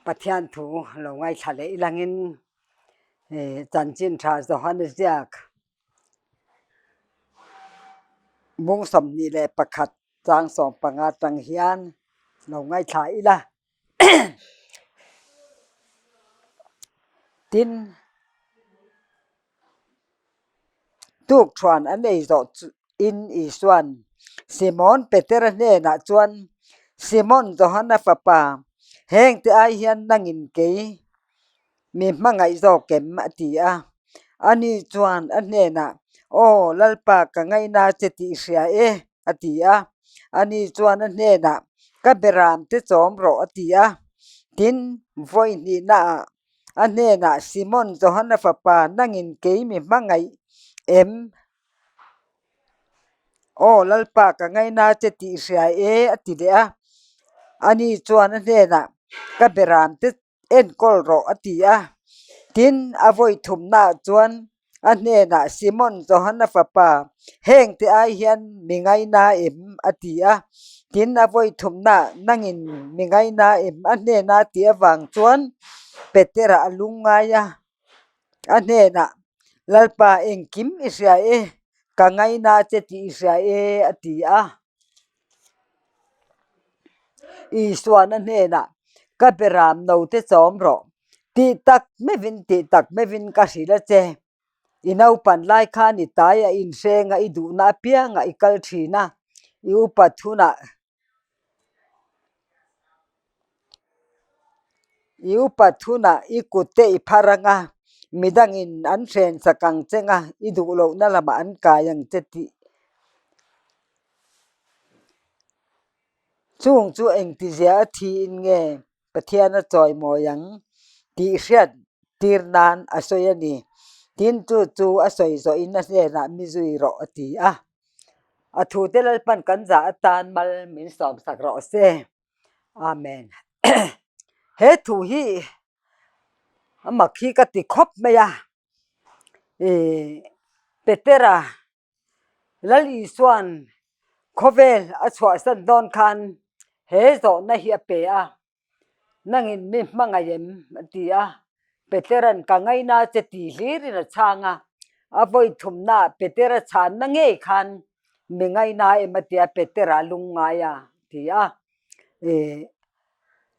Pathian thu lo ngaithla leh ilangin chanchin tha Johana ziak bung 21 chang 15 tang hian lo ngaithla ila. Tin, Tukthuan an ei zawh in Isuan Simon Petera hnenah chuan, Simon Johana fapa, hengte ai hian nangin kei mi hmangaih zawk em? a ti a. Ani chuan a hnenah, Aw Lalpa, ka ngaihna che tih i hria e, a ti a. Ani chuan a hnenah, Ka beramte chawm rawh, a ti a. Tin, vawi hnihnaah A hnenah, Simon, Johana fapa, nangin kei mi hmangaih em? Aw Lalpa, ka ngaina che tih hria e, a ti leh a. Ani chuan a hnenah, Ka beramte enkawl rawh, a ti a. Tin, a vawi thumnaah chuan A hnenah, Simon, Johana fapa, hengte ai hian mi ngaina em? a ti a. Tin, a vawi thumnaah, Nangin mi ngaina em? A hnena tih avang chuan Petera a lungngai a. A hnenah, Lalpa, engkim i hria e, ka ngaina che tih i hria e, a ti a. Isuan a hnenah, Ka beram note chawm rawh, tih tak meuhin tih tak meuhin ka hrilh a che. I naupan lai khan i tai a inhreng a, i duhna apiangah i kal thin a, i upat hunah I upat hunah i kutte i phar ang a, midangin an hren chak ang che nga i duh lohna lamah an kai ang che tih. Chung chu engtizia a thiin nge Pathian a chawimawi ang tih hriat tir nan a sawi a ni. Tin, chu chu a sawi zawhin a hnenah mi zui rawh a ti a. A thute Lalpan kan zah atan mal min sawmsak rawh se. Amen. He thu hi a mak hi ka ti khawp mai a. Petera Lal Isuan khawvel a chhuahsan dawn khan he zawhna hi a pe a. Nangin mi hmangaih em? a ti a. Petera'n ka ngaina che ti hlirin a chhang a. A vawi thumnaah Petera chhanna ngei khan mi ngaina em a ti a, Petera lungngai a ti a.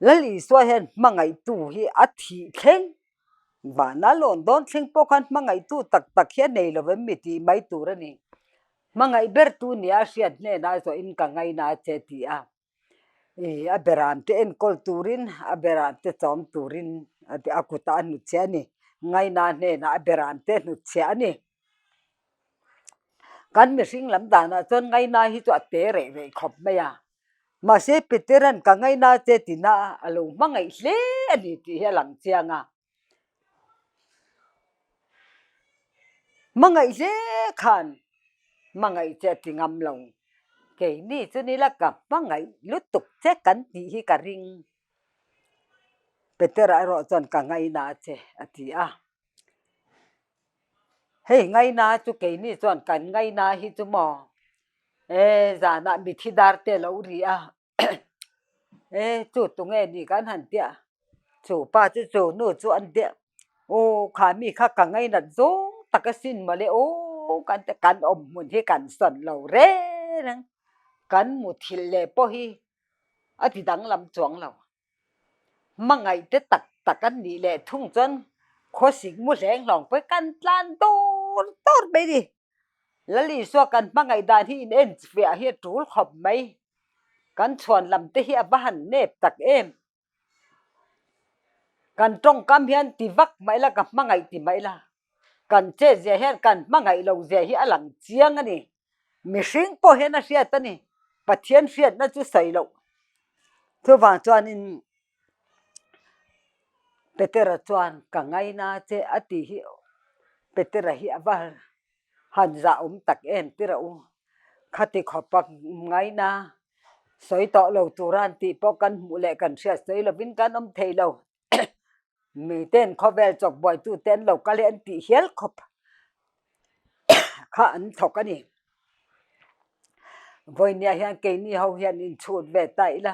Lal Isua hian hmangaihtu hi a thih thleng, vana lawn dawn thleng pawh khan hmangaihtu tak tak hi a nei lo em mi tih mai tur a ni. Hmangaih bertu nia a hriat hnenah zawhin ka ngaina che ti a. Ih a beram te enkawl turin a beram te chawm turin a kutah a hnutchhiah a ni. Ngaina hnenah a beram te hnutchhiah a ni. Kan mihring lam danah chuan ngaina hi chu a te reh reh khawp mai a. Mahse Petera'n ka ngaina che tina a lo hmangaih hle a ni tih hi a lang chiang a. Hmangaih hle khan hmangaih che a ti ngam lo. Keini chu nila ka hmangaih lutuk che kan tih hi ka ring. Petera erawh chuan ka ngaina che a ti a. Hei ngaina chu keini chuan kan ngaina hi chu maw e zanah mithi dar te a lo ri a. E chu tunge ni kan han tia chu pa chu chu nu chu an tia aw kha mi kha ka ngainat zawng tak asin mawle aw kan tia kan awm hmun hi kan sawn lo reng ang kan muthilh leh pawh hi a ti danglam chuang lo hmangaih te tak tak an nih leh thung chuan khawsik mu hleng hlawng pawh hi kan tlan dawr dawr mai a ni. Lal Isua kan hmangaih dan hi in en fiah hi a tul khawp mai. Kan chhuan lam te hi a va han nep tak em. Kan tawngkam hian ti vak mai la, ka hmangaih ti mai la. Kan chet zia hian kan hmangaih lo zia hi a lang chiang a ni. Mihring pawh hian a hriat a ni. Pathian hriatna chu sawi loh. Chuvang chuanin Petera chuan ka ngaina che a tih hi Petera hi a va han zah awm tak em tirah u. Khati khawpa ngaina sawi tawh lo tura an tih pawh kan hmuh leh kan hriat sawi lovin kan awm thei lo. Miten khawvel chawk buaitute an lo kal hi an tih hial khawp kha an thawk a ni. Vawinia hian keini ho hian inchhut ve ta ila.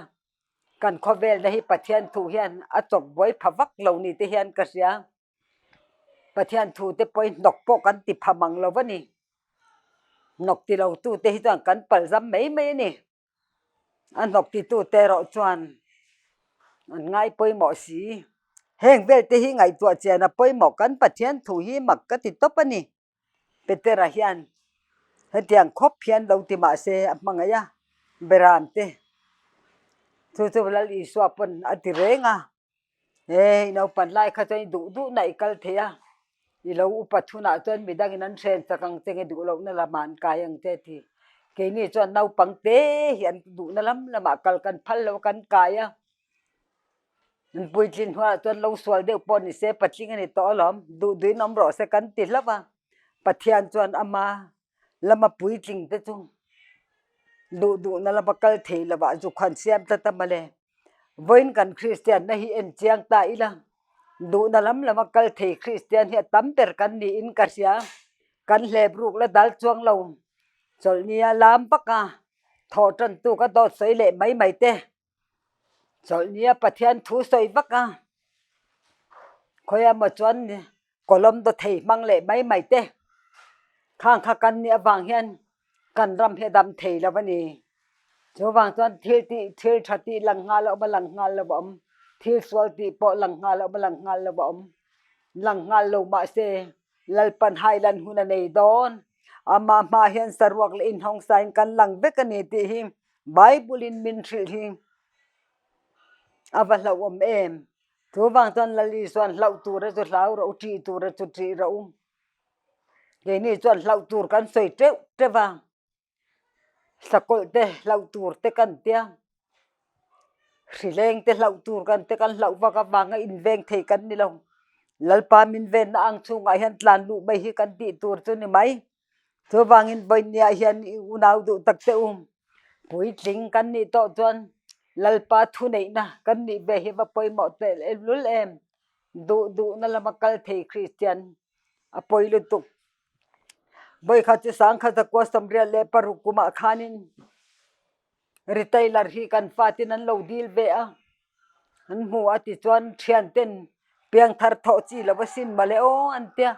Kan khawvelna hi Pathian thu hian a chawp buai pha vak lo ni te hian ka hria. Pathian thu te pawhin hnawk pawh kan ti pha mang lo a ni. Hnawk ti lo tu te hi chuan kan palzam mai mai a ni. A hnawk ti tu te erawh chuan an ngai pawimawh si. Heng vel te hi ngaihtuah chian a pawimawh kan Pathian thu hi mak ka ti tawp a ni. Petera hian hetiang khawp hian lo ti mah se a hmangaih a, Beram te chu chu Lal Isua pawn a ti reng a, he i naupan lai kha chuan i duh duh na i kal thei a, i lo upa thunah chuan midangin an hren chak ang che nge duh lohna lamah an kai ang che a ti. Keini chuan naupang te hi an duhna lam lamah kal kan phal lo a kan kai a. An puitlin hnuaiah chuan lo sual deuh pawh ni se patling a ni tawh alawm, duh duhin awm rawh se kan ti hlauh a, Pathian chuan ama lama puitling te chu duh duhna lama kal thei lovah zuk han siam tlat a mawle. Vawiin kan Kristianna hi en chiang ta ila, duhna lam lama kal thei Kristian hi a tam ber kan niin ka hria, kan hlep ruk la dal chuang lo, chawlhnia lam vaka thawh tantu ka dawt sawi leh mai mai te. Chawlhnia Pathian thu sawi vak a, khawi emaw chuan kawlawm daw thei hmang leh mai mai te khang kha kan nih avang hian kan ram hi a dam thei lo a ni. Chuvang chuan thil tih thil tha tih lang nghal a awm a lang nghal lo a awm, thil sual tih pawh lang nghal a awm a lang nghal lo a awm, lang nghal lo mahse Lalpan hailan hun a nei dawn. Amah hma hian saruak leh inhawng sain kan lang vek a ni tih hi Bible in min hrilh hi a va hlauhawm em? Chuvang chuan Lal Isuan hlauh tura chu hlau rawh u, ṭih tura chu ṭih rawh u. Keini chuan hlauh tur kan sawi teuh teuh va, sakawlh te hlauh tur te kan tia, hrileng te hlauh tur kan te kan hlauh vak avanga inveng thei kan ni lo. Lalpa min venna ang chhungah hian tlan luh mai hi kan tih tur chu ni mai. Chuvangin vawinia hian i unau duh tak che u, puitling kan nih tawh chuan Lalpa thuneihna kan nih ve hi va pawimawh tehlul em? Duh duhna lama kal thei Kristian a pawi lutuk. Vawikhat chu sangkhat zakua sawmriat leh paruk kumah khanin retailer hi kan fatin an lo dil ve a, an hmu a tichuan thianten piangthar thawh chi lo asin mawle aw an tia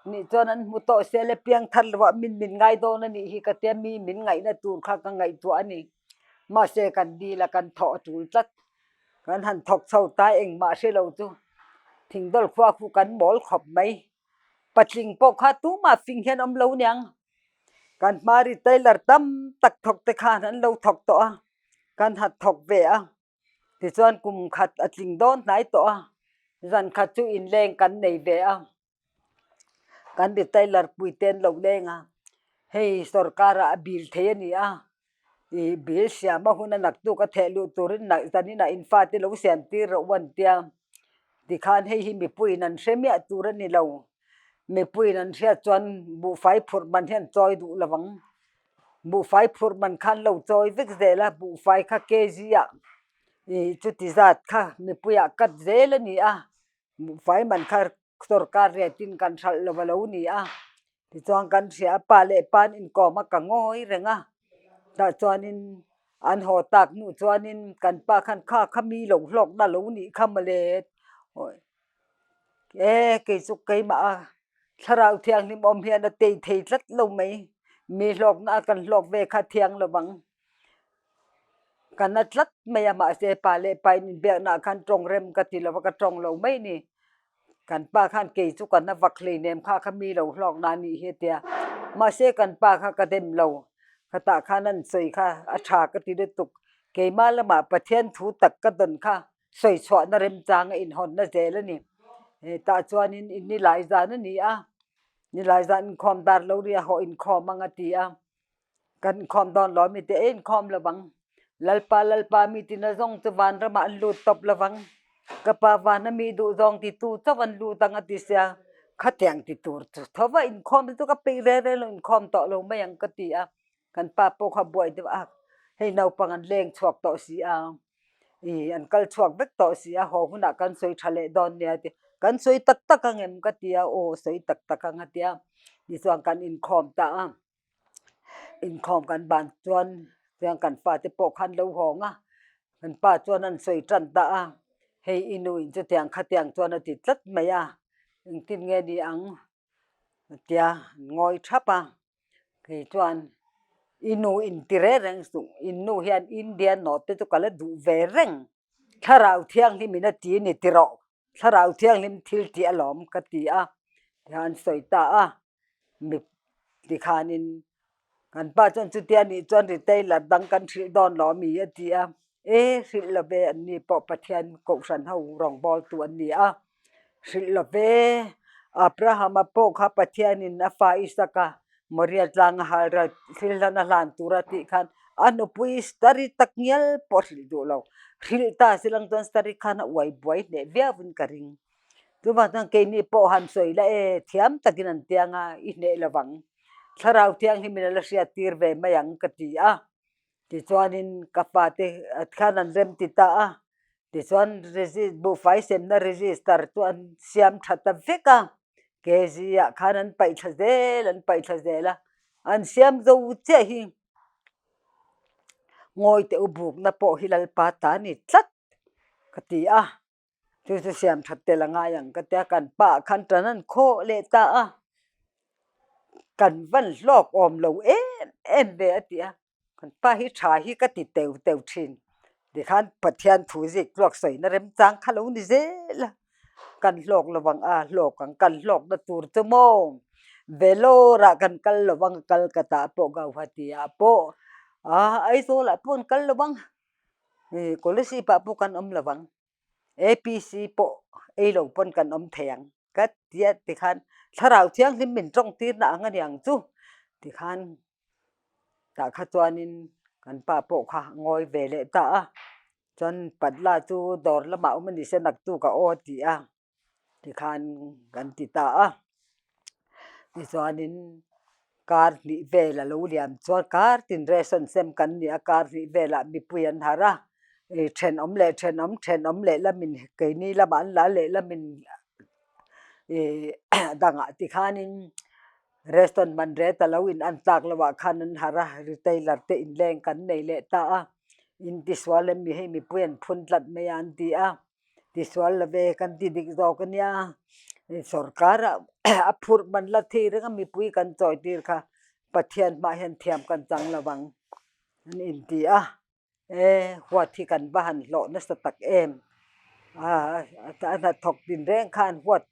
nih chuan an hmu tawh sia le piangthar lo ah min min ngai dawn a nih hi ka tia mi min ngaihna tur kha ka ngaihtuah a ni mahse kan dil a kan thawh a tul tlat kan han thawk chho ta engmah hre lo chu thingdawl khua khu kan mawl khawp mai patling pawh kha tumah fing hian awm lo niang kan hma retailer tam tak thawk te khan an lo thawk tawh a kan han thawk ve a. Tichuan kum khat a tling dawn hnai tawh a, zan khat chu inleng kan nei ve a, kan retailer pui te an lo leng a, hei sorkar ah a bil thei a ni a, ih bil siam a hun a naktuk a theh luh turin zanin ah in fate lo siam tir rawh u an tia, tikhan hei hi mipuiin an hre miah tur a ni lo, mipuiin an hriat chuan buhfai phurh man hian chawi duh lo ang. Buhfai phurh man khan lo chawi vek zel a, buhfai kha kg ah ih chuti zat kha mipui ah cut zel a ni a, buhfai man kha sorkar rate in kan hralh lo a lo ni a, tichuan kan hria a pa leh pa an inkawm a ka ngawi reng a, tah chuanin an haw tak hnu chuanin kan pa khan kha kha mi lo hlawkna lo nih kha mawle e kei chu keimah a thlarau thianghlim awm hian a tei thei tlat lo mai mi hlawkna a kan hlawk ve kha thiang lo vang ka na tlat mai a mahse pa leh pa in inbiakna ah khan tawng rem ka ti lo va ka tawng lo mai a ni kan pa khan kei chu ka na vak hleinem kha kha mi lo hlawkna a nih hi a tia mahse kan pa kha ka dem lo khatah khan an sawi kha a tha ka ti lutuk keimah lamah Pathian thu tak ka dawn kha. Sawi chhuahna remchang a inhawnna zel a ni. Tah chuanin i nilai zan a ni a, nilai zan inkhawm dar lo ri a hawh inkhawm ang a ti a, kan inkhawm dawn lo mi te e inkhawm lo vang. Lalpa Lalpa mi tina zawng chu van ramah an lut tawp lo vang. Ka pa vana mi duh zawng titu chauh an lut ang a ti sia, khatiang ti tur chu tho va inkhawm te chu ka peih reng reng lo inkhawm tawh lo mai ang ka ti a, kan pa pawh kha buai deuh a, hei naupang an leng chhuak tawh si a. Ih an kal chhuak vek tawh si a, haw hunah kan sawi tha leh dawn nia ti. Kan sawi tak tak ang em ka ti a, aw sawi tak tak ang a ti a. Tichuan kan inkhawm ta a, inkhawm kan ban chuan chuan kan fate pawh khan lo hawng a. Kan pa chuan an sawi tan ta a, hei i nu in chutiang khatiang chuan a ti tlat mai a, engtin nge ni ang a tia an ngawi thap a, kei chuan i nu in ti reng reng suh, in nu hian India note te chu ka la duh ve reng, thlarau thianghlim in a ti a ni tiraw, thlarau thianghlim thil tih alawm ka ti a, tihian an sawi ta a. Mi tikhanin kan pa chuan chutia nih chuan retailer dang kan hrilh dawn lo ami a ti a, e hrilh lo ve an ni pawh Pathian kohhran ho rawngbawltu an ni a, hrilh lo ve Abrahama pawh kha Pathianin a fa Isaka Moria tlanga halral thil hlan a hlan tur a tih khan a nupui Stari tak ngial pawh a hrilh duh lo, hrilh ta silang chuan Stari khan a uai buai hneh viauin ka ring. Chuvang chuan keini pawh han sawi la e, thiam takin an tiang a, i hneh lo vang. Thlarau thianghlimin a la hriat tir ve mai ang ka ti a. Tichuanin ka fate khan an rem ti ta a, tichuan buhfai semna register chu an siam tha ta vek a, KG ah khan an paih thla zel an paih thla zel a, an siam zo chiah hi ngawi teh u bukna pawh hi Lalpa ta a ni tlat ka ti a. Chu chu siam that tel a ngai ang ka tia kan pa ah khan tan an khawh leh ta a, kan van hlawk awm lo em em ve a ti a, kan pa hi tha hi ka ti teu teu thin tikhan Pathian thu zik tluak sawina remchang kha lo ni zel a, kan hlawk lo vang a hlawk ang kan hlawkna tur chu maw Vellore ah kan kal lo vang Calcutta ah pawh Guwahati ah pawh ah Aizawl ah pawh an kal lo vang. Kolasib ah pawh kan awm lo ang, APC pawh ei lo pawn kan awm thei ang ka ti a tikhan thlarau thianghlim min tawng tir na ang a niang chu tikhan tah kha chuanin kan pa pawh kha a ngawi ve leh ta a, chuan Patla chu dawr lamah awm a ni se naktuk a aw a ti a. Tikhan kan ti ta a, tichuanin kar hnih vel a lo liam chuan kar tin ration sem kan ni a, kar hnih velah mipui an harh a, ih thenawm leh thenawm thenawm leh lamin keini lamah an la leh lamin ih dangah tikhanin ration man ret a lo in an tlak loh ah khan an harh a, retailer te inleng kan nei leh ta a, intisual em mi hei mipui an phun tlat mai a an ti a. Tisual lo ve kan ti dik zawk a nia, sorkar ah a phurh man la thei reng a mipui kan chawi tir kha Pathian hmah hian thiam kan chang lo vang an inti a, e huat hi kan va han hlawh nasa tak em, a hnathawk din reng khan huat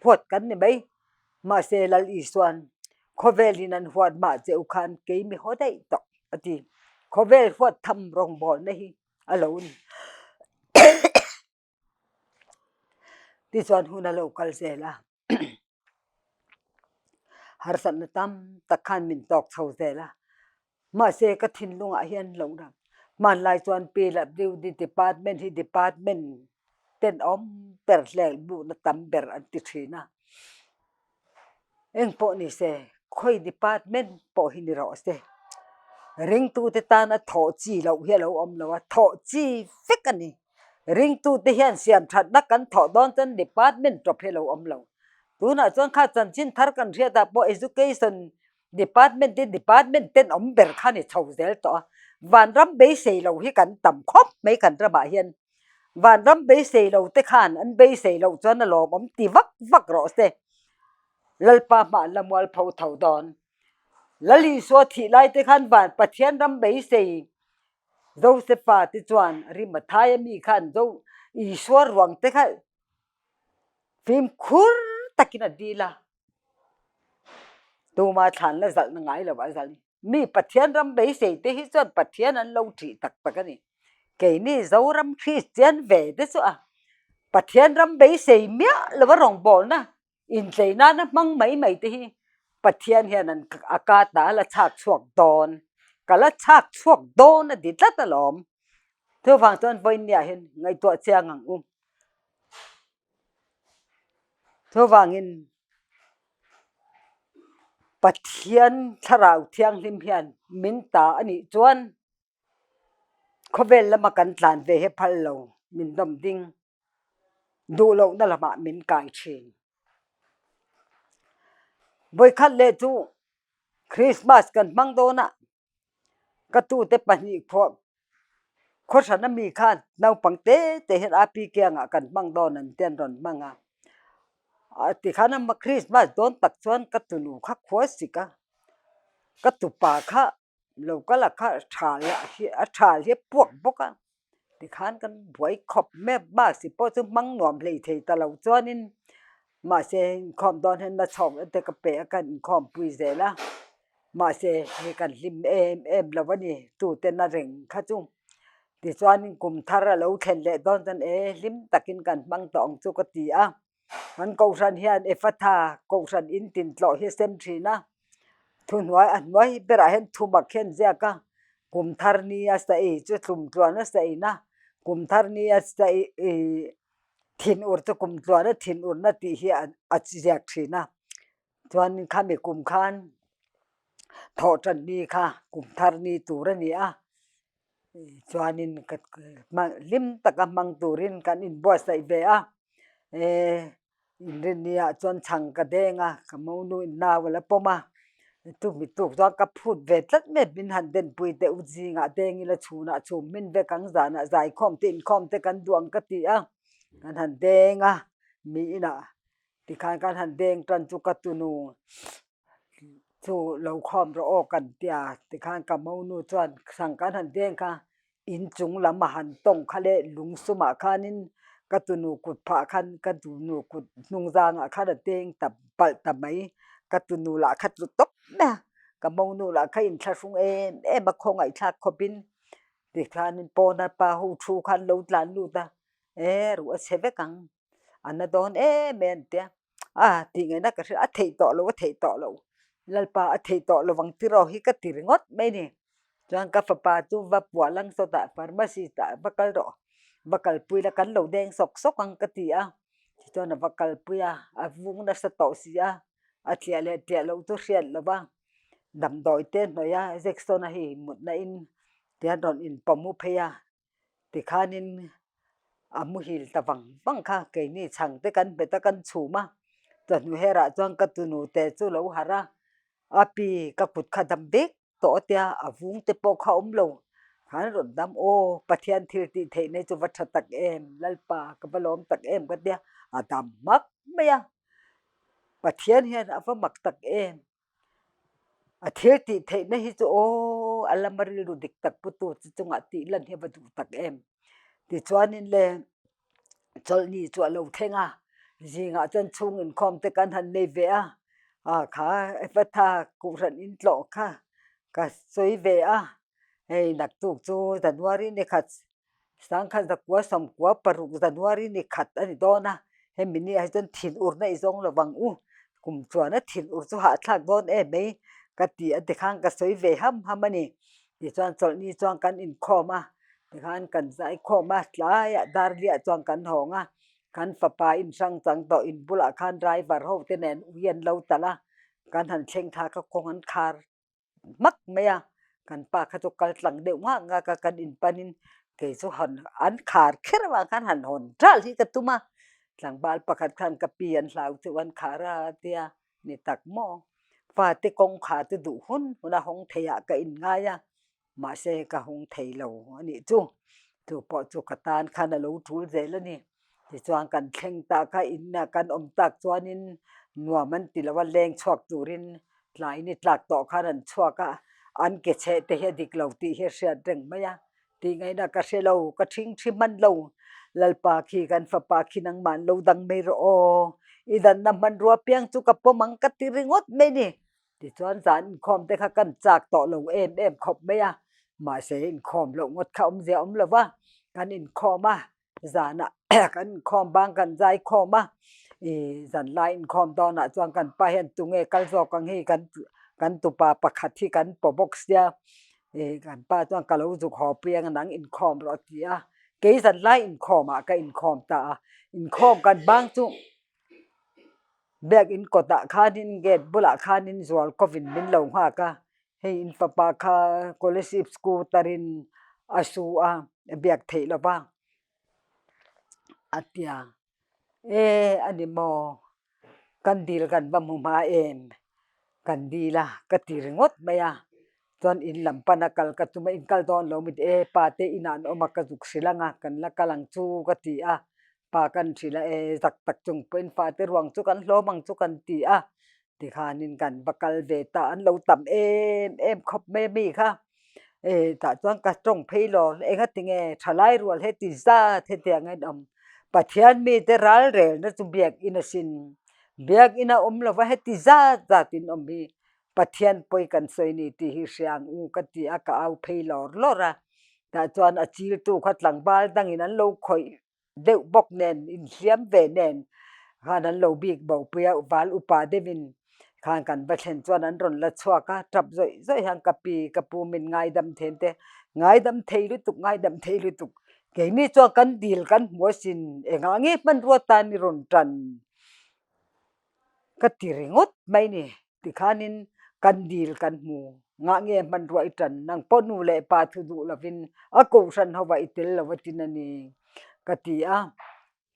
huat kan ni mai, mahse Lal Isuan khawvelin an huat mah che u khan kei mi haw daih tawh a ti, khawvel huat tham rawngbawlna hi. a lo ni. Tichuan hun a lo kal zel a, harsatna tam tak khan min tawk chho zel a, mahse ka thinlungah hian lohna hmanlai chuan PWD department hi department tenawm ber hlel hmuhna tam ber an ti thin a. Engpawh ni se, khawi department pawh hi ni rawh se, ringtute tana thawh chi loh hi a lo awm lo a, thawh chi vek a ni. Ringtute hian siam thatna kan thawh dawn chuan department tawp hi a lo awm lo. Tunah chuan kha chanchin thar kan hriatah pawh education department te department tenawm ber kha ni chho zel tawh a, vanram beisei lo hi kan tam khawp mai kan ramah hian. Vanram beisei lo te khan an beisei loh chuan a lawmawm ti vak vak rawh se. Lalpa hmah an la mualpho tho dawn. Lal Isua thih lai te khan van Pathian ram beisei Josefa te chuan Arimathai ami khan Jo Isua ruang te kha fimkhur takin a dil a. Tuma thlan la zalhna ngai lo a zalh. Mi Pathian ram beisei te hi chuan Pathian an lo thih tak tak a ni. Keini Zoram Kristian ve te chu a Pathian ram beisei miah lo a rawngbawlna intlei nana hmang mai mai te hi Pathian hian an a ka ta a la chhak chhuak dawn. Ka la chhak chhuak dawn a ti tlat alawm. Chuvang chuan vawiinniah hian ngaihtuah chiang ang u. Chuvangin Pathian thlarau thianghlim hian min ta a nih chuan khawvel lama kan tlan ve hi phal lo min dawm ding duh lohna lamah min kai thin. Vawikhat leh chu Christmas kan hmang dawn a, ka tute pahnih khuah. Khawhran ami khan naupang te te hian a pi kiangah kan hmang dawn an ti an rawn hmang a. A tikhan a Christmas dawn tak chuan ka tunu kha khua sik a, ka tupa kha lo kal a kha thal hi a thal hi a puak bawk a, tikhan kan buai khawp mai a, bus pawh chu hmang nuam hlei thei ta lo chuanin mahse inkhawm dawn hian na chhawk te ka pe a ka inkhawm pui zel a, mahse hei kan hlim em em lo a ni tute na reng kha chu. Tichuanin kum thar a lo thlen leh dawn chuan e hlim takin kan hmang tawh ang chu ka ti a, kan kohhran hian Ephatha kohhran in tin tlawh hi a sem thin a, thuhnuai a hnuai berah hian thumak hian ziak a, kum thar ni a sa ei chu tlum tluan a sa in a, kum thar ni a sa ei thinur chu kum tluan a thinurna tih hi a ziak thin a. Chuan khami kum khan thawh tan ni kha kum thar ni tur a ni a, chuanin ka hlim taka hmang turin kan inbuatsaih ve a, eh inrinniah chuan chhang ka deng a, ka monu in nau a la pawm a, chumi tuk chuan ka phut ve tlat mai min han denpui teh u zingah deng ila chhunah chhum hmin vek ang zanah zaikhawm te inkhawm te kan duh ang ka ti a, kan han deng a mi inah. Tikhan kan han deng tan chu ka tunu chu lo khawm rawh aw kan tia tikhan ka monu chuan sang kan han deng kha inchung lam a han tawng kha leh lungsumah khanin ka tunu kut phah khan ka tunu kut hnung zangah khan a deng ta palh ta mai ka tunu lah kha tlu tawp mai a ka monu lah kha inthlahrung em em a khawngaihthlak khawpin tikhanin pawna pa ho thu khan lo tlan lut a e ruh a chhe vek ang. A na dawn em em an tia, a tih ngaihna ka hria a theih tawh lo a theih tawh lo Lalpa a theih tawh lo ang tiraw hi ka ti ringawt mai a ni. Chuan ka fapa chu va puah lang sawtah pharmacy tah va kal rawh va kalpui la kan lo deng sawk sawk ang ka ti a, tichuan a va kalpui a, a vung nasa tawh si a, a tliah leh tliah loh chu hriat lo va, damdawi te hnawih a Jackson a hei mutna in tihian rawn inpawm u phei a. Tikhanin a muhil ta vang vang kha keini chhang te kan hmet a kan chhum a, chawhnu herah chuan ka tunu te chu lo harh a, a pi ka kut kha dam bik tawh a tia a vung te pawh kha awm lo, khan rawn dam aw Pathian thil tih theih nei chu va tha tak em Lalpa ka va lawm tak em ka tia a dam hmak mai a, Pathian hian a va mak tak em. A thil tih theihna hi chu aw a lama rilru dik tak putu chu chungah tih lan hi a va duh tak em. Tichuanin le chawlhni chu a lo thleng a, zingah chuan chhung inkhawm te kan han nei ve a, a kha Ephatha Kohhran intlawh kha ka sawi ve a, hei naktuk chu January ni khat Sangkhat zakua sawmkua paruk January ni khat a ni dawn a, hemi ni ah hi chuan thin urna i zawng lo vang u, kum chuan a thin ur chu hahthlak dawn em mai ka ti a tikhan ka sawi ve ham ham a ni. Tichuan chawlhni chuan kan inkhawm a, tikhan kan zaikhawm a, tlaiah Darliah chuan kan hawng a, kan fapa inhrang chang tawh in bulah khan driver ho te nen ui an lo talh a, kan han thleng thla kha kawng an khar hmak mai a, kan pa kha chu kal tlang deuh ngak ngak a, kan in panin kei chu han an khar kher avang khan han hawn ṭal hi ka tum a, tlangval pakhat khan ka pi an hlau chu an khar a tia ni tak maw, fate kawngkhar chu duh hun hun a hawng thei ah ka in ngai a, mahse ka hawng thei lo a nih chu, chu pawh chu ka tan khan a lo tul zel a ni. Tichuan kan thleng tak a, in ah kan awm tak chuanin nuam an ti lo a, leng chhuak turin tlai ni tlak tawh khan an chhuak a, an ke chheh te hi a dik lo tih hi a hriat reng mai a, tih ngaihna ka hre lo, ka thing thi hman lo, Lalpa khi kan fapa khi nangmah an lo dang mai rawh aw, i danna hmanrua piang chu ka pawm ang ka ti ringawt mai ni. Tichuan zan inkhawm te kha kan chak tawh lo em em khawp mai a, mahse inkhawm loh ngawt kha awmzia awm lo va, kan inkhawm a, zanah kan inkhawm bang kan zai khawm a ih zanlai inkhawm dawnah chuan kan pa hian tunge kal zawk ang hi kan kan tupa pakhat hi kan paw bawk sia ih kan pa chuan ka lo zuk haw pui ang nang inkhawm rawh a ti a kei zanlai inkhawmah ka inkhawm ta a inkhawm kan bang chu biakin kawtah khanin gate bulah khanin zual kawvin min lo nghak a. Hei in fapa kha scholarship scooter in a su a, a biak theih lo va, a ti a, E a ni maw, kan dil kan va hmu hma em? Kan dil a, ka ti ringawt mai a. Chuan in lam pana kal ka tum a, in kal dawn lo mi ti e, pa te inah an awm a, ka zuk hrilh ang a, kan la kal ang chu ka ti a. Pa kan hrilh a, e zak tak chung pawhin fate ruang chu kan hlawm ang chu kan ti a. Tikhanin kan va kal ve ta, an lo tam em em khawp mai a mi kha. E tah chuan ka tawng phei lo, engatinge thalai rual heti zat hetiang a inawm. Pathian mite ral relna chu biakinn asin, biakinn a awm lova heti zat zat inawm hi Pathian pawi kan sawi ni tih hi hria ang u ka ti a, ka au phei lawr lawr a. Tah chuan a chiltu kha tlangval dangin an lo khawih deuh bawk nen, inhliam ve nen khan an lo bik bo pui a, val upa deuhin khan kan va thlen chuan an rawn la chhuak a, tap zawih zawih hian ka pi, ka pu min ngaidam then te, ngaidam thei lutuk, ngaidam thei lutuk, keini chuan kan dil kan hmu asin, engah nge hmanrua tan i rawn tan? Ka ti ringawt mai ni. Tikhanin kan dil kan hmu. Ngah nge hmanrua i tan? Nang pawh nu leh pa thu duh lovin a kohhran hovah i tel lo a tin a ni, ka ti a.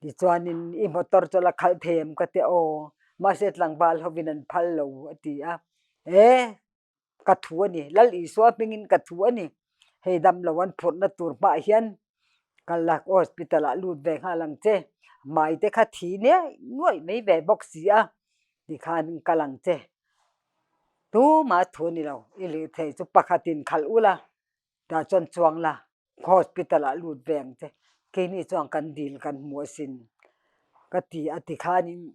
Tichuanin i motor chu la khalh thei em? Ka ti a, aw, mahse tlangval hovin an phal lo, a ti a. E! Ka thu a ni, Lal Isua hmingin ka thu a ni. Hei damlo an phurhna tur hmaah hian kal la hospital ah lut ve nghal ang che. Hmai te kha thi nuaih nuaih mai ve bawk si a, tikhan kal ang che. Tumah thu a ni lo, i lirthei chu pakhatin khalh ula, tah chuan chuang la hospital ah lut ve ang che. Keini chuan kan dil kan hmu asin ka ti a tikhanin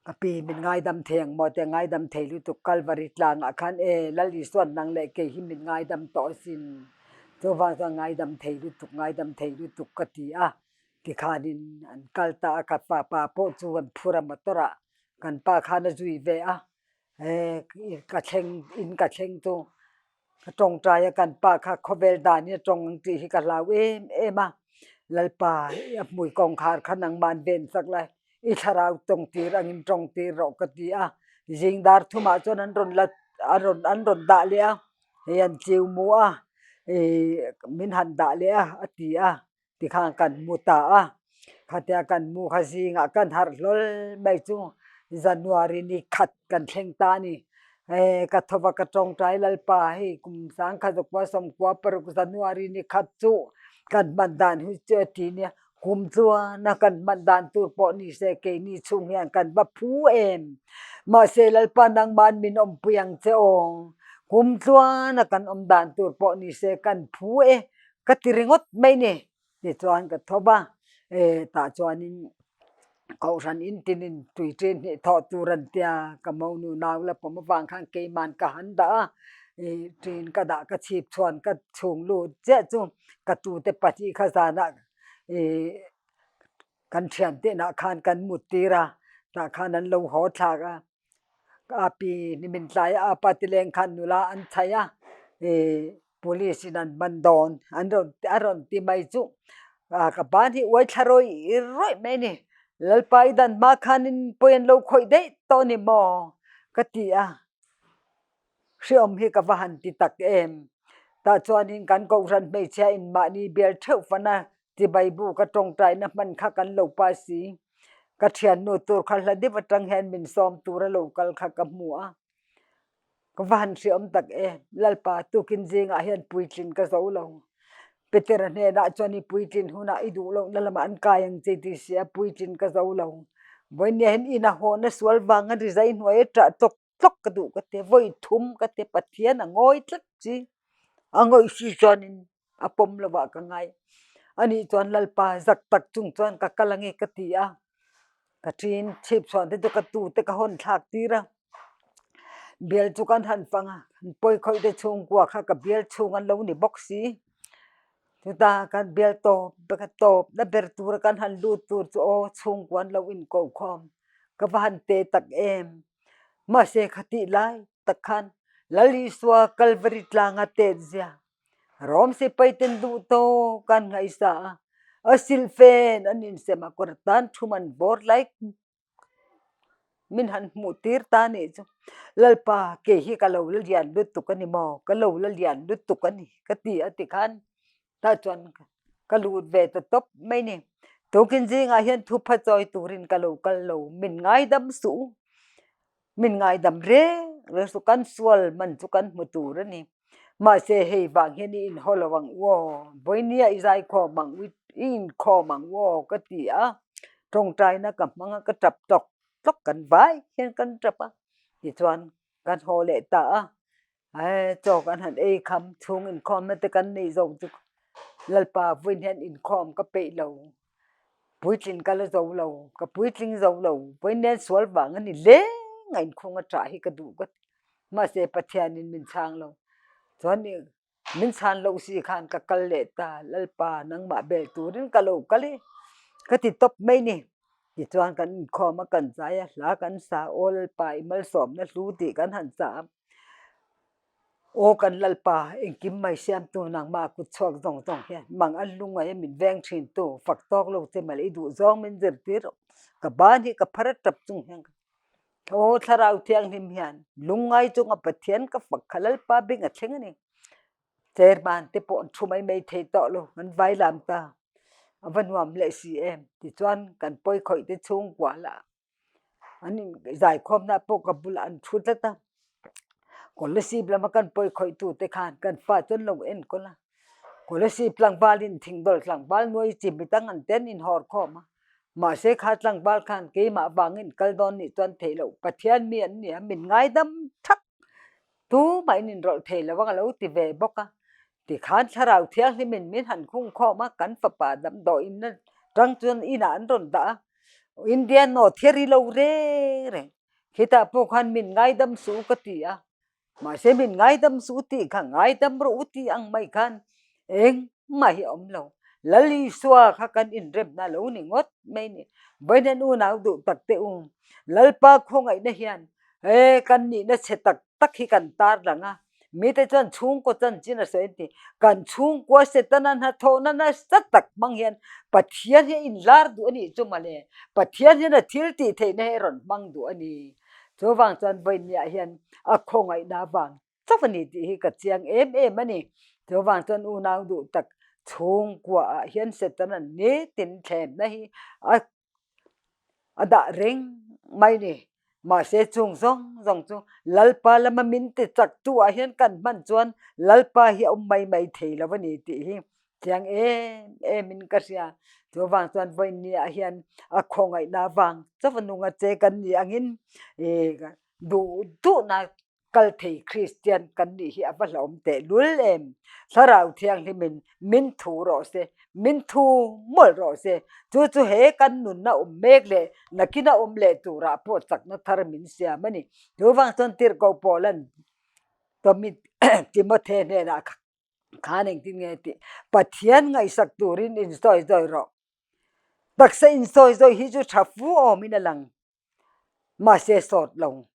ka pi min ngaidam thei ang maw tia ngaidam thei lutuk Kalvari tlangah khan e Lal Isuan nang leh kei hi min ngaidam tawh asin chuvang chuan ngaidam thei lutuk ngaidam thei lutuk ka ti a tikhanin an kal ta a ka pa pawh chu an phur a motor ah kan pa khan a zui ve a e ka thleng in ka thleng chu Ka tawngtai a kan pa kha khawvel dan hi a tawng ang tih hi ka hlau em em a, Lalpa i a hmui kawngkhar kha nangman ven chak la, i thlarau tawng tir angin tawng tir rawh ka ti a, zing dar thumah chuan an rawn la a rawn an rawn dah leh a, hei an chiu mu a, ih min han dah leh a a ti a. Tikhan kan mu ta a, khatia kan mu kha zingah kan harh hlawl mai chu January ni khat kan thleng ta a ni. He ka thawva ka tawngtai Lalpa hei kum sangkhat zakua sawmkua paruk January ni khat chu kan hman dan hi chu a ti nia, kum chuan a kan hman dan tur pawh ni se keini chhung hian kan va phu em. Mahse Lalpa nangman min awmpui ang che aw, kum chuan a kan awm dan tur pawh ni se kan phu e. Ka ti ringawt mai ni tichuan ka thawp a, e tah chuanin kohhran in tinin tui ṭin hnih thawh tur an tia ka monu nau la pawm avang khan keiman ka han dah a, ih ṭin ka dah ka chhip chhuan ka chhung lut chiah chu ka tute pahnih kha zanah ih kan thiante inah khan kan mut tir a, tah khan an lo haw thlak a. A pi nimin tlai a apa te leng khan nula an chhaih a ih police in an man dawn an rawn a rawn ti mai chu ah ka ban hi uai thla rawih rawih mai a ni Lalpa i dan hma khanin pawi an lo khawih daih tawh a ni maw ka ti a hreawm hi ka va han ti tak em tah chuanin kan kohhran hmeichhia in mahni bial theuh fan a Chibai bu ka tawngtaina hman kha kan lo pa si. Ka thiannu tur kha hla deuh atang hian min sawm tur a lo kal kha ka hmu a. Ka va han hreawm tak e, Lalpa tukin zingah hian puitlin ka zo lo. Petera hnenah chuan i puitlin hunah i duh lohna lamah an kai ang che ti si a, puitlin ka zo lo. Vawinia hian ina hawhna sual vanga rizai hnuai a ṭah chawk tlawk ka duh ka ti, vawi thum ka ti, Pathian a ngawi tlat chi. A ngawih si chuanin a pawm lovah ka ngai. Anih chuan Lalpa zak tak chung chuan ka kal ange ka ti a, ka ṭin chhip chhuan te chu ka tu te ka hawn thlak tir a, bial chu kan han fang a, pawi khawih te chhungkua kha ka bial chhung an lo ni bawk si. Chuta kan bial tawp ka tawp na ber tura kan han lut tur chu aw chhungkua an lo inko khawm, ka va han te tak em. Mahse khatih lai tak khan Lal Isua Kalvari tlanga tet zia Rom sipai ten duh tawk an ngaihsa a, a silfen an insem a kawr tan thum an bawr lai min han hmuh tir ta nih chu Lalpa kei hi ka lo la lian lutuk a ni maw ka lo la lian lutuk a ni ka ti a tikhan tah chuan ka lut ve ta tawp mai ni. Tukin zingah hian thupha chawi turin ka lo kal lo, min ngaidam suh u, min ngaidam reng. reng suh, kan sual man chu kan hmu tur a ni. Mahse hei vang hian i inhaw lo ang u aw, vawinia i zaikhawm ang u, i inkhawm ang u aw ka ti a, tawngtaina ka hmang a, ka tap tawk tawk kan vai hian kan tap a, tichuan kan haw leh ta a, chaw kan han ei kham chhung inkhawmna te kan neih zawk chu Lalpa vawiin hian inkhawm ka peih lo, puitling ka la zo lo, ka puitling zo lo, vawiin hian sual vang a ni leng a inkhung a tah hi ka duh ka ti. Mahse Pathianin min chhang lo. Chuan i min chhan loh si khan ka kal leh ta, Lalpa nangmah bel turin ka lo kal i ka ti tawp mai ni. Tichuan kan inkhawm a, kan zai a, hla kan sa, Aw Lalpa i malsawmna hlu tih kan han sa a. Aw kan Lalpa engkim mai siamtu nangmah kut chhuak zawng zawng hian mang an lungngaih a min veng thintu fak tawk lo che mah i duh zawng min zirtir ka ban hi ka phar a tap chung hian Aw Thlarau Thianghlim hian lungngai chunga Pathian ka fak kha Lalpa bing a thleng a ni. Chairman te pawh an thu mai mai thei tawh lo, an vai lam ta. A va nuam leh si em. Tichuan kan pawi khawih te chhungkua lah an zaikhawmna pawh ka bulah an thu tlat a. Kolasib lama kan pawi khawih tu te khan kan fa chu an lo enkawl a. Kolasib tlangvalin thingdawl tlangval nuai chi mi tang an te an inhawr khawm a. Mahse kha tlangval khan keimah vangin kal dawn nih chuan theih loh Pathian mi an ni a, min ngaidam thak tumah in inrawlh thei lo ang a lo ti ve bawk a. Tikhan Thlarau Thianghlimin min han khung khawm a, kan fapa damdawiin atang chuan inah an rawn dah a, India note hi a ri lo reng reng. Khitah pawh khan min ngaidam suh u ka ti a, Mahse min ngaidam suh u tih kha ngaidam rawh u tih ang mai khan engmah hi a awm lo. Lal Isua kha kan inremna lo ni ngawt mai ni. Vawiin unau duh tak teh u, Lalpa khawngaihna hian he kan nihna chhe tak tak hi kan tar lang a. Mite chuan chhungkaw chanchin a sawi an ti. Kan chhungkua Setana hnathawhna nasa tak hmang hian Pathian hi a inlar duh a nih chu mawle. Pathian hian a thil tih theihna hi a rawn hmang duh a ni. Chuvang chuan vawinia hian a khawngaihna avang chauh a ni tih hi ka chiang em em a ni. Chuvang chuan unau duh tak chhungkuaah hian Setana nitin thlemna hi a a dah reng mai ni. Mahse chung zawng zawng chu Lalpa lama min ti chak tu ah hian kan hman chuan Lalpa hi a awm mai mai thei lo a ni tih hi Chiang em em in ka hria. Chuvang chuan vawinia hian a khawngaihna vang chauh a nunga che kan nih angin duh duhna kal thei Kristian kan nih hi a va hlauhawm tehlul em. Thlarau Thianghlimin min thu rawh se, min thu mawlh rawh se. Chu chu he kan nunna awm mek leh nakina awm leh turah pawh chakna thar min siam a ni. Chuvang chuan Tirhkoh Paula'n Timothy hnenah Khan engtin nge tih Pathian ngaihsak turin insawi zawi rawh. Taksa insawi zawi hi chu tha fu awmin a lang. Mahse sawt lo.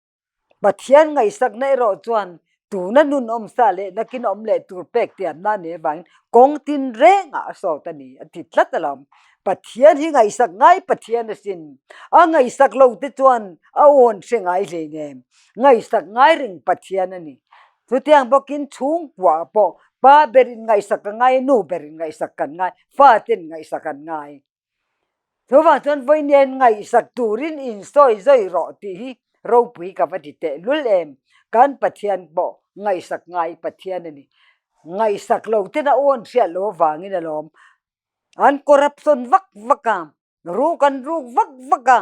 Pathian ngaihsakna erawh chuan tuna nun awmsa leh nakin awm leh tur pek tiamna a nih avangin kawng tin rengah a sawt a ni a ti tlat alawm. Pathian hi ngaihsak ngai Pathian asin. A ngaihsak lo te chuan a awn hre ngai hleinem. Ngaihsak ngai reng Pathian a ni. Chutiang bawkin chhungkua pawh pa berin ngaihsak ka ngai, nu berin ngaihsak kan ngai, faten ngaihsak an ngai. Chuvang chuan vawiin ngaihsak turin insawi zawi rawh tih hi ropui ka va ti tehlul em. Kan Pathian pawh ngaihsak ngai Pathian a ni. Ngaihsak lo ten a awn hriat loh avangin alawm an corruption vak vak a, ruk an ruk vak vak a,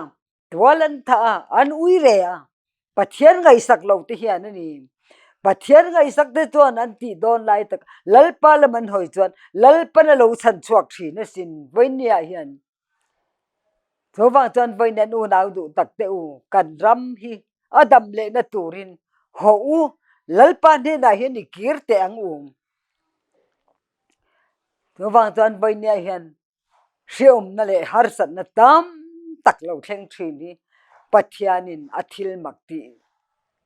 Tual an thah a, an ui re a, Pathian ngaihsak lo te hian a ni. Pathian ngaihsak te chuan an tih dawn lai tak Lalpa lam an hawi chuan Lalpan a lo chhan chhuak thin asin vawinia hian. Chuvang chuan vawiin an unau duh tak te u, kan ram hi a dam lehna turin hawh u, Lalpa hnenah hian i kir teh ang u. Chuvang chuan vawinia hian Hreawmna leh harsatna tam tak lo thleng thin hi Pathianin a thil mak tih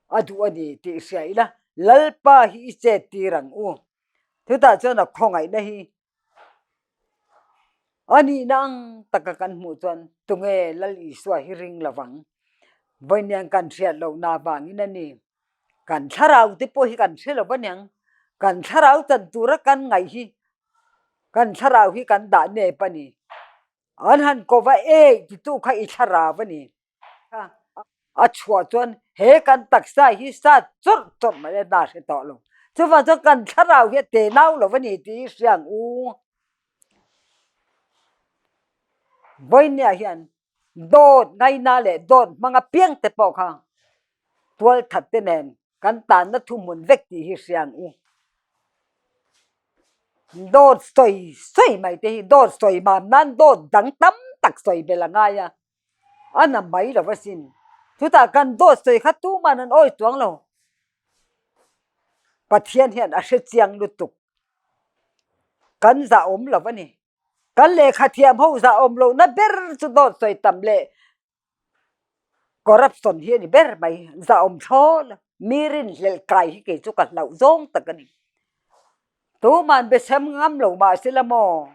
a duh a ni tih hria ila, Lalpa hi i chet tir ang u. Chutah chuan a khawngaihna hi a nihna ang taka kan hmuh chuan tunge Lal Isua hi ring lovang? Vawiin kan hriat lohna avangin a ni. Kan thlarau te pawh hi kan hre lo va niang. Kan thlarau chan tura kan ngaih hi kan thlarau hi kan dah nep a ni. An han ko va e titu kha i thlarau a ni. A chhuah chuan He kan taksa hi sat chawrh chawrh mai a na hre tawh lo. Chuvang chuan kan thlarau hi a te nau lo a ni tih hi hria ang u. Vawinia hian dawt ngaina leh dawt hmang apiang te pawh kha tualthat te nen kan tanna thuhmun vek tih hi hria ang u. Dawt sawi sawi mai te hi dawt sawi mam nan dawt dang tam tak sawi belh a ngai a, a na mai lo asin. Chutah kan dawt sawi kha tuman an awi chuang lo. Pathian hian a hre chiang lutuk. Kan zahawm lo a ni. Kan lehkha thiam ho zahawm lohna ber chu dawt sawi tam leh corruption hi a ni ber mai. Zahawm thlawl a, mi rinhlelh kai hi kei chu ka hlauh zawng tak a ni. Tuman biasem ngam lo mah sela maw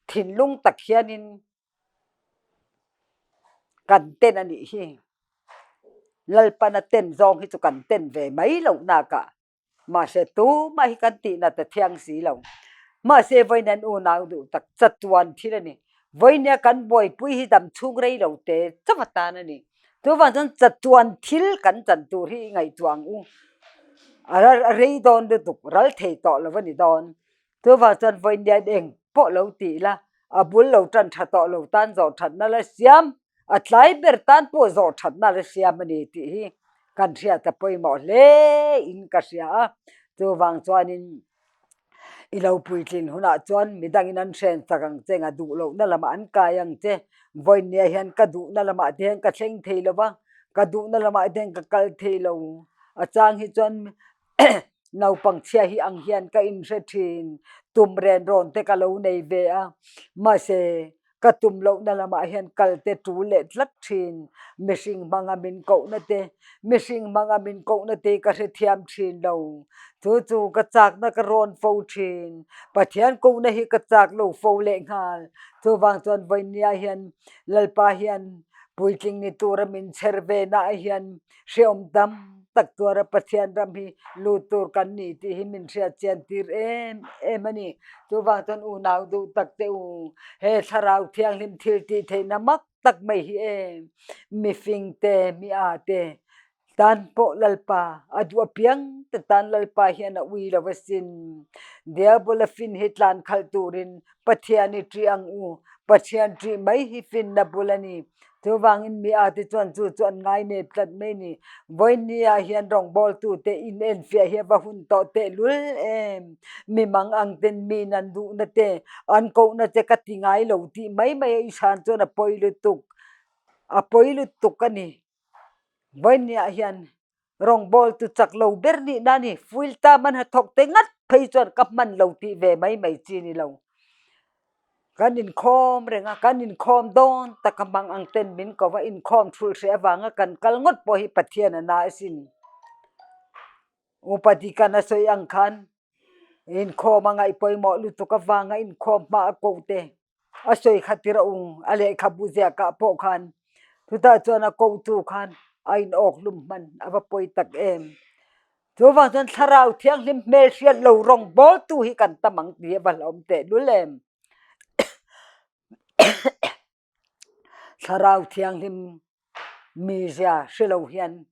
thinlung tak hianin kan ten a nih hi. Lalpana ten zawng hi chu kan ten ve mai loh nakah mahse tumah hi kan tihna ta thiang si lo. Mahse vawiin an unau duh tak chatuan thil a ni. Vawiinia kan buaipui hi dam chhung rei lo te chauh atan a ni. Chuvang chuan chatuan thil kan chan tur hi i ngaihtuah ang u. A rei dawn lutuk ral thei tawh lo a ni dawn. Chuvang chuan vawiin eng pawh lo tih la, a bul lo tan tha tawh lo tan zawh thatna la siam, a tlai ber tan pawh zawh thatna la siam a ni tih hi kan hriat a pawimawh hle in ka hria a. Chuvang chuanin i lo puitlin hunah chuan midangin an hren chak ang che, nga duh lohna lamah an kai ang che. Vawiinnia hian ka duhna lamah te hian ka thleng thei lo va, ka duhna lamah te hian ka kal thei lo. A chang hi chuan Naupang chhia hi ang hian ka inhre thin, tum ren rawn te ka lo nei ve a, mahse ka tum lohna lamah hian kal te tul leh tlat thin, mihring hmanga min kohna te, mihring hmanga min kohna te ka hrethiam thin lo, chu chu ka chakna ka rawn fo thin, Pathian kohna hi ka chak lo fo lehnghal, chuvang chuan vawinia hian Lalpa hian puitling ni tura min chher ve naah hian Hreawm tam tak tuara Pathian ram hi lut tur kan ni tih hi min hriat chian tir em em a ni. Chuvang chuan unau duh tak te u, he Thlarau Thianghlim thil tih theihna mak tak mai hi em? Mifing te, mi a te tan pawh Lalpa, a duh apiang te tan Lalpa hian a ui lo asin. Diabola fin hi tlan khalh turin Pathian i ṭih ang u, Pathian ṭih mai hi finna bul a ni. Chuvangin mi ate chuan chu chu an ngai nep tlat mai ni. Vawinia hian rawngbawltute in enfiah hi a va hun tawh tehlul em. Mi mang ang ten miin an duhna te, an kohna che ka ti ngai lo tih mai mai a i hran chuan a pawi lutuk, a pawi lutuk a ni. Vawinia hian rawngbawltu chak lo ber nihna a ni. Full time an ha thawk te ngat phei chuan ka hman lo tih ve mai mai chi ni lo. Kan inkhawm reng a, kan inkhawm dawn tak a hmang ang ten min ko va, inkhawm thulh hreh avanga kan kal ngawt pawh hi Pathian a na asin. Upa Dikan a sawi ang khan inkhawm a ngaih pawimawh lutuk avanga inkhawm hma a koh te a sawi kha tir a ung a lehkhabu ziakah pawh khan chutah chuan a kohtu khan a inawk hlum hman a va pawi tak em. Chuvang chuan Thlarau Thianghlim hmel hriat lo rawng bawltu hi kan tam ang tih hi a va hlauhawm tehlul em. Thlarau Thianghlim mizia hre lo hian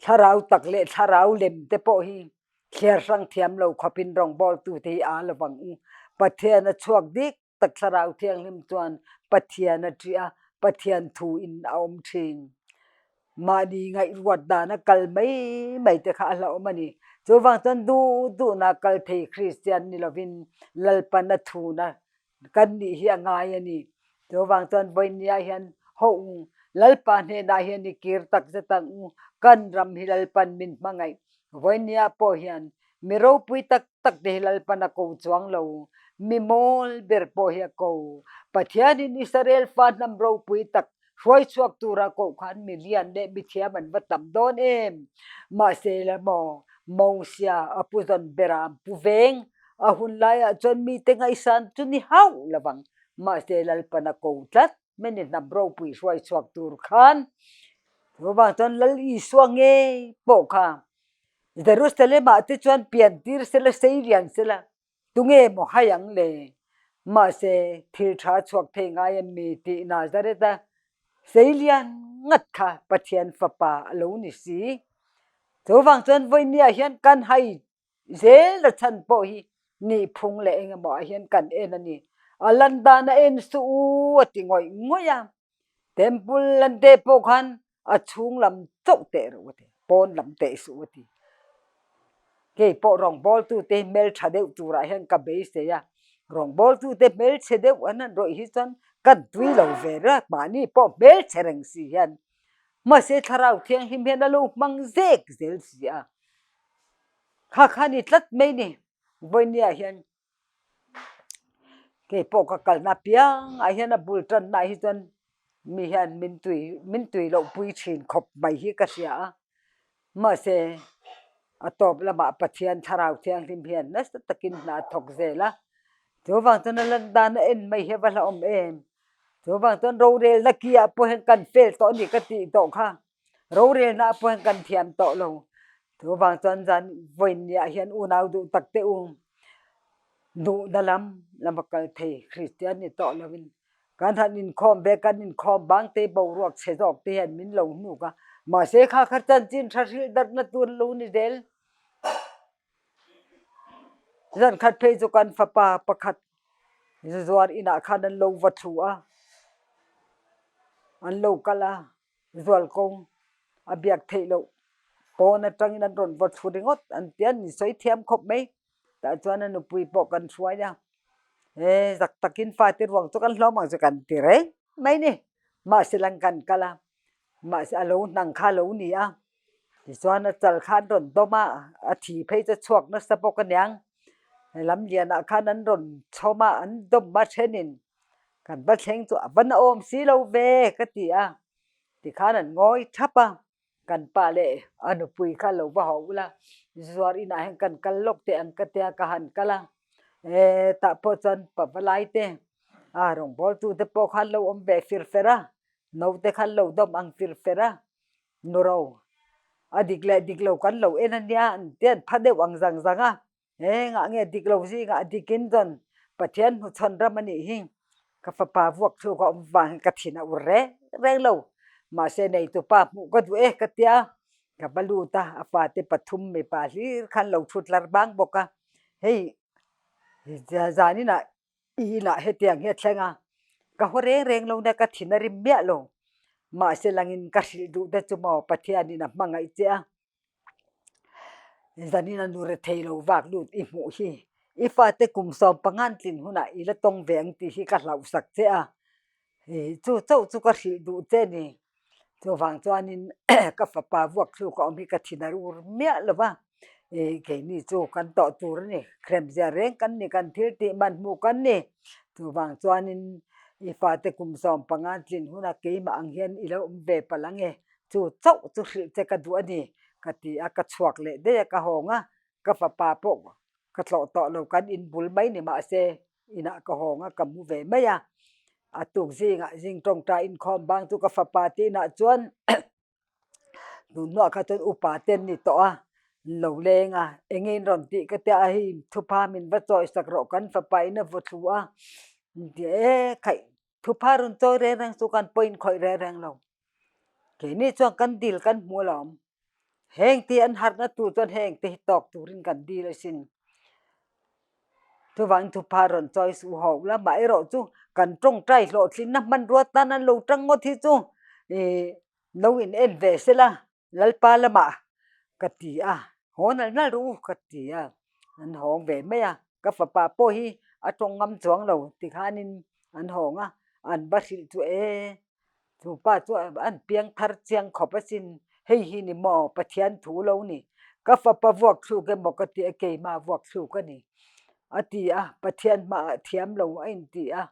Thlarau tak leh Thlarau lem te pawh hi thliar hrang thiam lo khawpin rawng bawltu te hi aa lo vang u. Pathian a chhuak dik tak Thlarau Thianghlim chuan Pathian a ṭih a, Pathian thu in a awm ṭhin. Mahni ngaihruat dana kal mai mai te kha a hlauhawm a ni. Chuvang chuan duh duhna kal thei Kristian ni lovin Lalpan a thuna kan nih hi a ngai a ni. Chuvang chuan vawinia hian hawh u, Lalpa hnenah hian i kir tak zet ang u, kan ram hi Lalpan min hmangaih. Vawinia pawh hian Mi ropui tak tak te hi Lalpan a ko chuang lo, mi mawl ber pawh hi a ko. Pathianin Israel fa hnam ropui tak hruai chhuak tura koh khan mi lian leh mi thiam an va tam dawn em? Mahse la maw, Mosia a pu zawn bera an pu veng, a hun laiah chuan mite ngaihsan chu ni hauh lovang. Mahse Lalpan a ko tlat, many hnam ropui hruai chhuak tur khan. Chuvang chuan Lal Isua ngei pawh kha Jerusalem-ah te chuan pian tir sela, sei lian sela, tunge maw hai ang le? Mahse, thil tha chhuak thei ngai em mi tih Nazareth-a sei lian ngat kha Pathian Fapa a lo ni si. Chuvang chuan vawinia hian kan hai zel a chhan pawh hi nihphung leh engemaw ah hian kan en a ni. A lan dan a en suh u a ti ngawih ngawih a. Temple an teh pawh khan a chhung lam chauh teh rawh a ti, pawn lam teh suh a ti. Kei pawh rawngbawltute hi hmeltha deuh turah hian ka beisei a, rawngbawltute hmelchhe deuh an han rawih hi chuan kan tui lo ve reuh a, mahni pawh hmelchhe reng si hian mahse thlarau thianghlim hian a lo hmang zek zel si a, kha kha ni tlat mai ni vawinia hian. Kei pawh ka kalna piangah hian a bul tannaah hi chuan mi hian min tui min tui loh pui thin khawp mai hi ka hria a, mahse a tawp lamah Pathian thlarau thianghlim hian nasa takin hna a thawk zel a, chuvang chuan a lan dan a en mai hi a va hlauhawm em, chuvang chuan rorelna ki ah pawh hian kan fel tawh a ni ka tih tawh kha. Rorelna pawh hian kan thiam tawh lo. Chuvang chuan zan vawiinniah hian unau duh tak te u duhna lam lama kal thei Kristian ni tawh lovin kan han inkhawm ve kan inkhawm bang te boruak chhe zawk te hian min lo hnuk a. Mahse kha kha chanchin tha hrilh darhna tur a lo ni zel. Zan khat phei chu kan fapa pakhat zuar inah khan an lo va thu a, an lo kal a. Zualkawng a biak theih loh pawn atangin an rawn vaw thlu ringawt an ti a, an insawi thiam khawp mai. Tah chuan a nupui pawh kan hruai a, he zak takin fate ruang chu kan hlawm ang chu kan ti reng mai ni. Mahse lang kan kal a, mahse a lo hnang kha a lo ni a, tichuan a chal kha an rawn dawm a, a thi phei chu a chhuak nasa bawk aniang. Lamlianah khan an rawn chhawm a, an dawm a thenin Kan va thleng chu a va naawm si lo ve ka ti a, tikhan an ngawi thap a, kan pa leh a nupui kha lo va haw ula, zuar inah hian kan kal lawk teh ang ka tia ka han kal a, e tah pawh chuan pa va lai te a rawngbawltu te pawh khan lo awm ve fir fer a, naute khan lo dawm ang fir fer a, nu ro a dik leh dik lo kan lo en ania an ti an pha deuh ang zang zang a. Engah nge dik lo zingah dikin chuan Pathian hnuchhawn ram a nih hi. Ka fapa vuak thluk a awm vang hian ka thin a ur reng reng lo. Mahse neitupa hmuh ka duh e ka tia, ka va lut a, a fate pathum mipa hlir khan lo thut lar bang bawk a. Hei zaninah i inah hetiang hi a thleng a, ka haw reng reng lo nia ka thin a rim miah lo. Mahse langin ka hrilh duh te chu maw Pathianin a hmangaih che a. Zanin a nu rethei lo vak lut i hmuh hi i fate kum sawm pangan tlin hunah i la tawng ve ang tih hi ka hlauhsak che a, chu chauh chu ka hrilh duh che a ni. Chuvang chuanin ka fapa vuak thluk a awm hi ka thin a ur miah lo va, keini chu kan tawh tur a ni, hremzia reng kan ni, kan thil tih man hmuh kan ni. Chuvang chuanin i fate kum 15 tlin hunah keimah ang hian i lo awm ve palh ang e. Chu chauh chu hrilh che ka duh a ni, ka ti a, ka chhuak leh daih a, ka hawng a, ka fapa pawh ka tlawh tawh lo, kan inbul mai ni mahse inah ka hawng a, ka mu ve mai a, a tuk zingah zing tawngtai inkhawm bang chu ka fapa te inah chuan tunhnuah kha chuan upa te an ni tawh a, an lo leng a, eng nge in rawn tih ka tia a, hei thupha min va chawi sak rawh kan fapa in a vaw thlu a, an ti a, e khaih thupha rawn chawi reng reng chu kan pawhin khawih reng reng lo. Keini chuan kan dil kan hmu alawm. Heng te an harhna tur chuan heng te hi tawk turin kan dil asin. Chuvangin thupha rawn chawi suh ho ula, mah erawh chu kan tawngtai hlawhtlinna hmanrua tan an lo tang ngawt hi chu ih lo in en ve sela Lalpa lamah ka ti a, haw nalh nalh rawh u ka ti a, an hawng ve mai a, ka fapa pawh hi a tawng ngam chuang lo tikhanin an hawng a, an va hrilh chu e. Chu pa chu an piang thar chiang khawp asin, hei hi ni maw Pathian thu lo ni, ka fapa vuak thluk emaw ka ti a, keimah vuak thluk a ni, a ti a, Pathian hmaah thiam lo a inti a,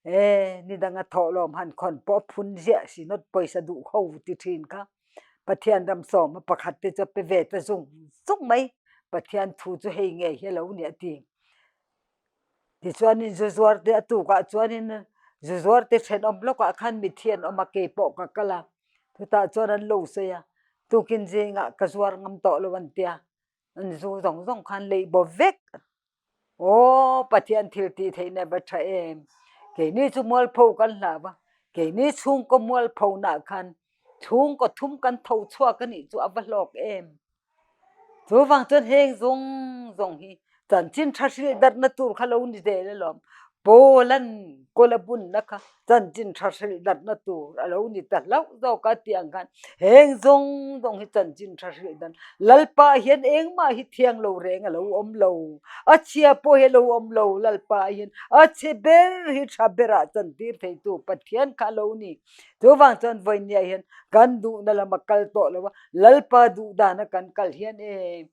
e ni danga thawhlawm han khawn pawh a phun ziah si nawt pawisa duh ho ti thin kha, Pathian ram sawma pakhat te chu a pe ve ta zung zung mai, Pathian thu chu hei ngei hi a lo ni a ti. Tichuanin zu zuar te a tukah chuanin zu zuar te thenawm lawkah khan mithi an awm a, kei pawh ka kal a, chutah chuan an lo sawi a, tukin zingah ka zuar ngam tawh lo an tia, an zu zawng zawng khan leih baw vek. Aw Pathian thil tih theihna va tha em, keini chu mualpho kan hlau a, keini chhungkaw mualpho nah khan. Chhungkaw thum kan tho chhuak a nih chu a va hlawk em. Chuvang chuan heng zawng zawng hi chanchin tha hrilh darhna tur kha lo ni zel alawm. Paul-a'n kawl a bunna kha chanchin tha hrilh darhna tur a lo ni ta hlauh zawk a tih ang khan heng zawng zawng hi chanchin tha hrilh dan Lalpa hian engmah hi thiang lo reng a lo awm lo. A chhia pawh hi a lo awm lo Lalpa hian a chhe ber hi tha berah chantir theitu Pathian kha a lo ni. Chuvang chuan vawinia hian kan duhna lama kal tawh lo a, Lalpa duh dana kan kal hian e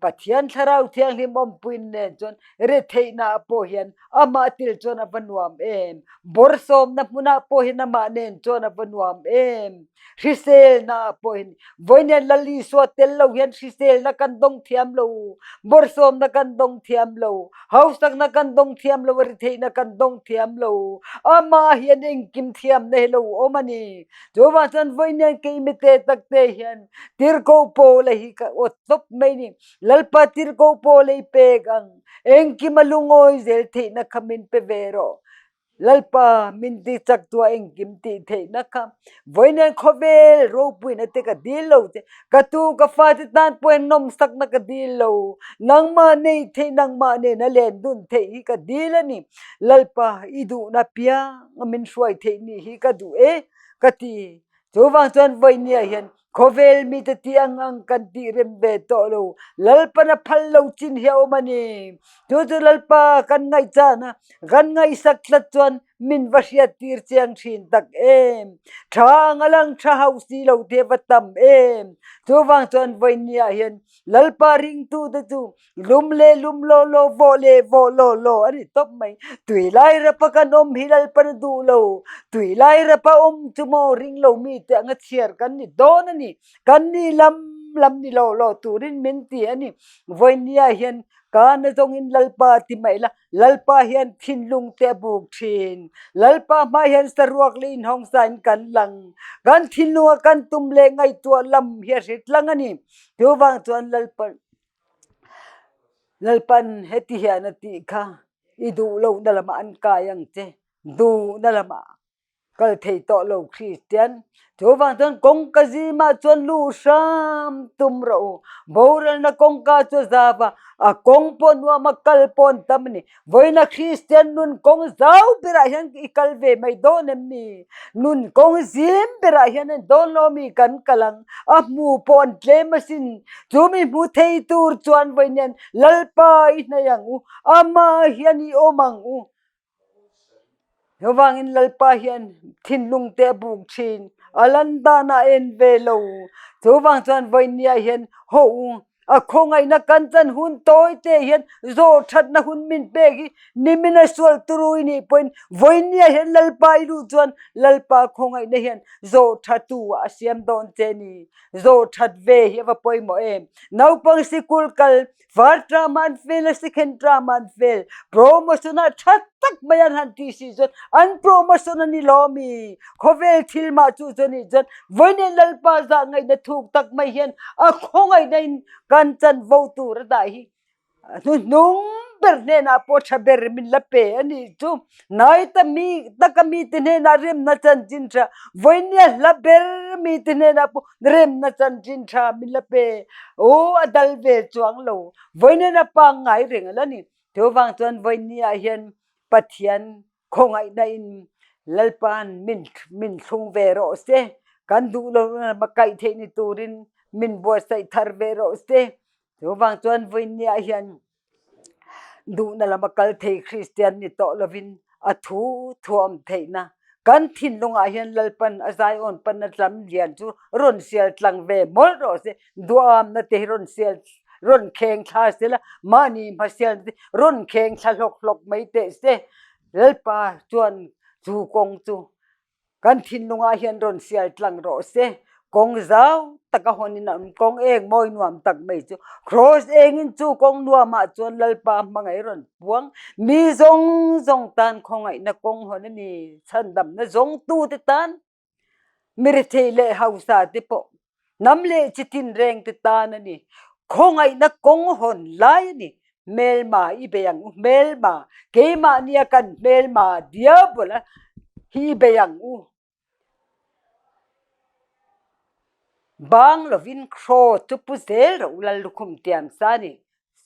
Pathian Thlarau Thianghlim awmpuiin nen chuan retheihna pawh hian amah tel chuan a va nuam em. Bawrhsawmna hmunah pawh hian amah nen chuan a va nuam em. Hriselna pawh hian vawinia Lal Isua tel lo hian hriselna kan dawng thiam lo, bawrhsawmna kan dawng thiam lo. Hausakna kan dawng thiam lo a, retheihna kan dawng thiam lo. Amah hian engkim thiamna hi lo awm a ni. Chuvang chuan vawiin keimite takte hian tirhkoh Paula hi ka awt tawp mai ni. Lalpa tirhkoh Paula i pek ang. Engkim a lungawi zel theihna kha min pe ve rawh. Lalpa min ti chak tua engkim tih theihna kha vawiin khawvel ropuina te ka dil lo che, ka tu ka fate tan pawh hian nawmsakna ka dil lo, nangmah neih theih nangmah nena len dun theih hi ka dil a ni, Lalpa i duhna piang a min hruai theih nih hi ka duh e ka ti. Chuvang chuan vawinia hian khawvel mite tih ang ang kan tih rem ve tawh lo. Lalpan a phal lo chin hi a awm a ni. Chu chu Lalpa kan ngaihchan a, kan ngaihsak tlat chuan min va hriat tir chiang thin tak em. Tha ang a lang tha hauh si lo te va tam em. Chuvang chuan vawinia hian Lalpa ringtute chu Lum leh lum law law, vawh leh vawh law law a ni tawp mai. Tui lai rapa kan awm hi Lalpan a duh lo. Tui lai rapa awm chu maw ring lo mi te anga chhiar kan ni dawn a ni. Kan ni lam lam ni law law turin min ti a ni. Vawinia hian ka na zawngin Lalpa ti mai la, Lalpa hian thinlung te a buk thin. Lalpa hma hian saruak leh inhawng sain kan lang. Kan thinlunga kan tum leh ngaihtuah lam hi a hrit lang a ni. Chuvang chuan Lalpa Lalpan heti hian a tih kha i duh lohna lamah an kai ang che, duhna lamah kal thei tawh lo Kristian. Chuvang chuan kawngka zimah chuan luh hram tum rawh u. Boralna kawngka chu a zau a, a kawng pawh nuam a, kal pawh an tam a ni. Vawiina Kristian nun kawng zau berah hian i kal ve mai dawn em ni? Nun kawng zim berah hian an dawn lo mi kan kal ang, a hmu pawh an tlem asin. Chu mi hmu thei tur chuan vawiin hian Lalpa i hnaih ang u, amah hian i awm ang u. Chuvangin Lalpa hian thinlung te a buk thin, a lan danah a en ve lo. Chuvang chuan vawiin hian haw u, A khawngaihna kan chan hun tawi te hian zawh thatna hun min pek hi nimin a sual turu i nih pawhin vawinia hian Lalpa i luh chuan Lalpa khawngaihna hian zawh thatu ah a siam dawn che ni. Zawh that ve hi a va pawimawh em. Naupang sikul kal first term ah an fail a second term ah an fail promotion ah tha tak mai an han tih si chuan an promotion a ni lo mi. Khawvel thil mah chu chu nih chuan vawiin Lalpa zah ngaihna thuk tak mai hian a khawngaihna in kan chanvo tur a dah hi hnuhnung ber hnenah pawh tha ber min la pe a nih chu. Nai ta mi taka mite hnenah remna chanchin tha vawiin hla ber mite hnenah pawh remna chanchin tha min la pe. Aw a dal ve chuang lo vawiin a pangngai reng a la ni. Chuvang chuan vawiin ah hian Pathian Khawngaihna in Lalpa'n min min thlung ve rawh se. Kan duh lo lama kaih theih ni turin min buatsaih thar ve rawh se. Chuvang chuan vawinia hian duhna lama kal thei Kristian ni tawh lovin a thu thuam theihna kan thinlungah hian Lalpan a zaiawn panna tlam lian chu rawn sial tlang ve mawlh rawh se. Duamna te hi rawn sial rawn kheng thla se la, mahni hmasialna te rawn kheng thla hlawk hlawk mai teh se. Lalpa chuan chu kawng chu kan thinlungah hian rawn sial tlang rawh se. Kawng zau tak a hawnin a awm, kawng eng mawi nuam tak mai chu. Kraws engin chu kawng nuamah chuan Lalpa hmangaih rawn puang. Mi zawng zawng tan khawngaihna kawng hawn a ni, chhandamna zawngtute tan. Mirethei leh hausa te pawh hnam leh chi tinreng te tan a ni. Khawngaihna kawng hawn lai a ni. Hmelma i bei ang u, hmelma, keimahnia kan hmelma diabol a hi i bei ang u. Bang lovin kraw chu pu zel rawh u Lallukhum tiam sa ni.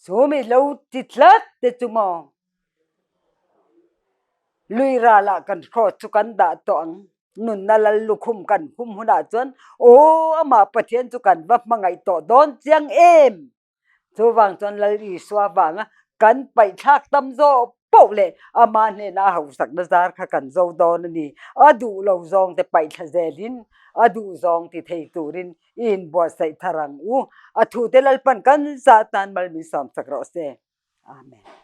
Chu mi lo ti tlat te chu maw? Lui ralah kan kraw chu kan dah tawh ang. Nunna Lallukhum kan hum hunah chuan aw amah Pathian chu kan va hmangaih tawh dawn chiang em? Chuvang chuan Lal Isua vanga kan paihthlak tam zawh poh leh ama hnena a hausakna zar kha kan zo dawn a ni. A duh lo zawng te paihthla zelin a duh zawng ti thei turin i inbuatsaih thar ang u. A thute Lalpan kan zah tan mal min sawmsak rawh se. Amen.